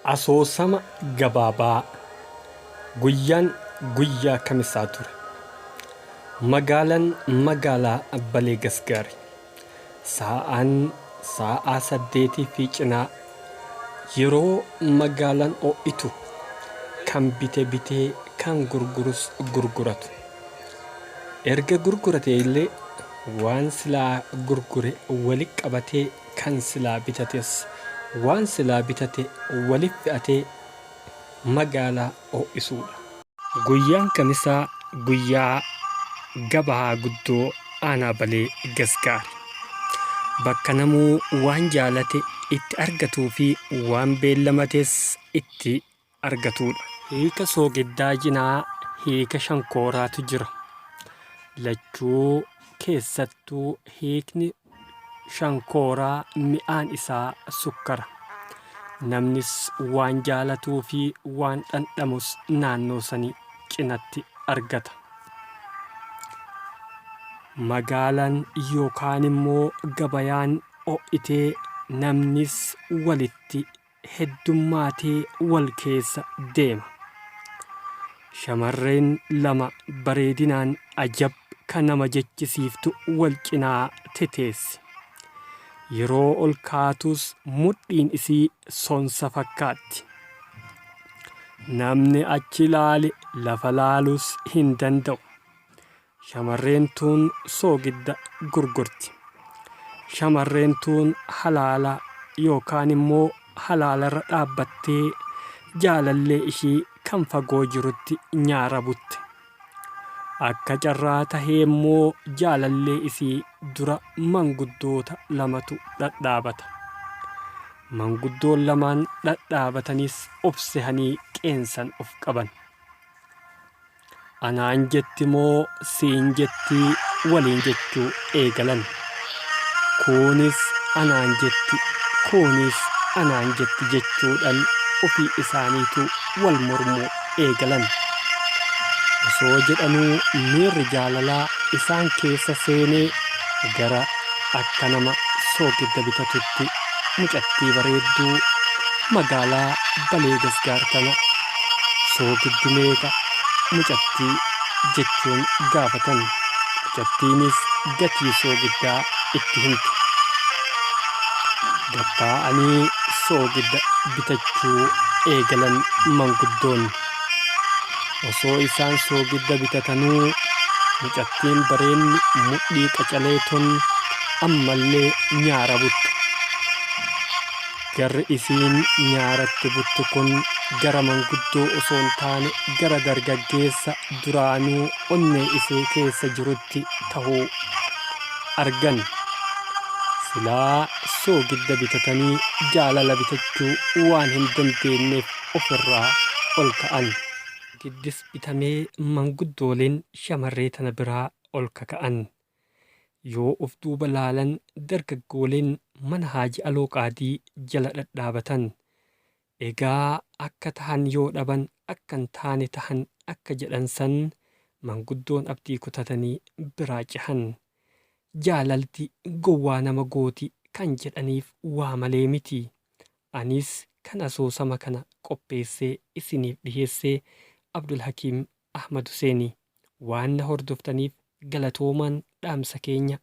Asoosama gabaabaa Guyyaan guyyaa Kamisaa ture. Magaalaan magaalaa Balee Gasgaari. Saa'aan saa'aa saddeetii fi cinaa yeroo magaalaan ho'itu kan bite bitee kan gurgurus gurguratu. Erga gurguratee illee waan silaa gurgure wali qabatee kan silaa bitates waan silaa bitate wali fe'atee magaalaa ho'isuudha. Guyyaan Kamisaa guyyaa gabaa guddoo Aanaa Balee Gasgaari. Bakka namuu waan jaalate itti argatuu fi waan beellamates itti argatuudha. Hiika soogiddaa cinaa hiika shankooraatu jira. Lachuu keessattuu hiikni shankooraa mi'aan isaa sukkara. Namnis waan jaalatuu fi waan dhandhamus naannoo sani cinatti argata. Magaalaan yookaan immoo gabayaan ho'itee namnis walitti heddummaatee wal keessa deema. Shamarreen lama bareedinaan ajab ka nama jechisiiftu wal cinaa teteessi. Yeroo ol kaatus mudhiin isii sonsa fakkaatti. Namni achi laale lafa laalus hin danda'u. Shamarreen tun soogidda gurgurti. Shamarreen tun halaala yookaan immoo halaalarra dhaabbattee jaalallee ishii kan fagoo jirutti nyaara butte. Akka carraa tahee immoo jaalallee isii dura manguddoota lamatu dhadhaabata. Manguddoon lamaan dhadhaabatanis of sehanii qeensan of qaban. Anaan jetti moo siin jetti waliin jechuu eegalan. Kuunis anaan jetti, kuunis anaan jetti jechuudhan ofii isaaniituu wal mormuu eegalan. Osoo jedhanuu miirri jaalalaa isaan keessa seenee gara akka nama soogidda bitatutti mucattii bareedduu magaalaa Balee Gasgaar tana soogiddi meeqa mucattii jechuun gaafatan. Mucattiinis gatii soogiddaa itti himte. Gad taa'anii soogidda bitachuu eegalan manguddoonni. Osoo isaan soogidda bitatanuu mucattiin bareenni mudhii qacalee tun ammallee nyaara butte. Garri isiin nyaaratti buttu kun gara manguddoo osoo hin taane gara dargaggeessa duraanuu onnee isee keessa jirutti tahuu argan. Silaa soogidda bitatanii jaalala bitachuu waan hin dandeenneef ofirraa ol ka'an. Sogiddis bitamee manguddooleen shamarree tana biraa ol kaka'an. Yoo of duuba laalan dargaggooleen mana Haaji Aloo Qaadii jala dhadhaabatan. Egaa akka tahan yoo dhaban akka hin taane tahan akka jedhan san manguddoon abdii kutatanii biraa cehan. Jaalalti gowwaa nama gooti kan jedhaniif waa malee miti. Anis kan asoosama kana qopheessee isiniif dhiheesse Abdulhakiim Ahmad Huseeni. Waan na hordoftaniif galatoomaan dhaamsa keenya.